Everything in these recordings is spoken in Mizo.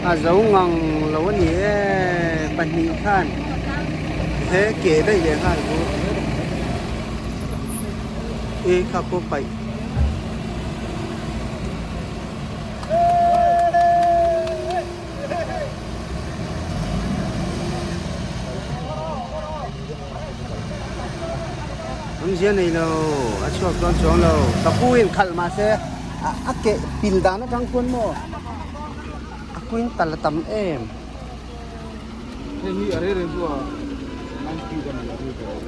A zo ngang lo a ni e pahnih khan he keh daih leh nghal bawk e kha pawh paih. Awmzia nei lo a chhuak dawn chuang lo ka pu in khalh mahse a keh pil dan atang khuan maw a quintal a tam em. Hei hi a rei reng chu a 90 a ni a rei tawh.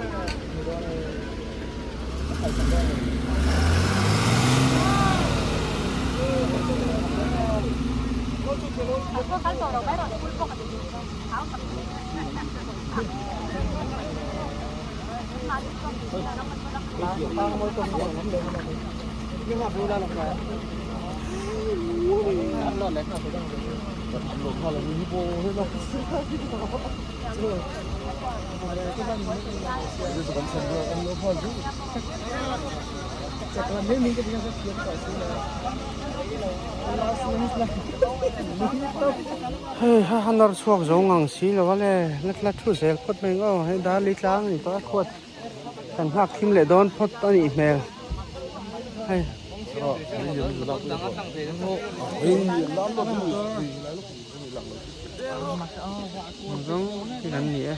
Hei ha han nawr chhuak zo ngang si lo a le la tla thu zel phawt mai ang aw hei dar li tlang a ni tawh a khuat kan nghak thim leh dawn phawt a nih hmel hei. Zawng thil an ni e.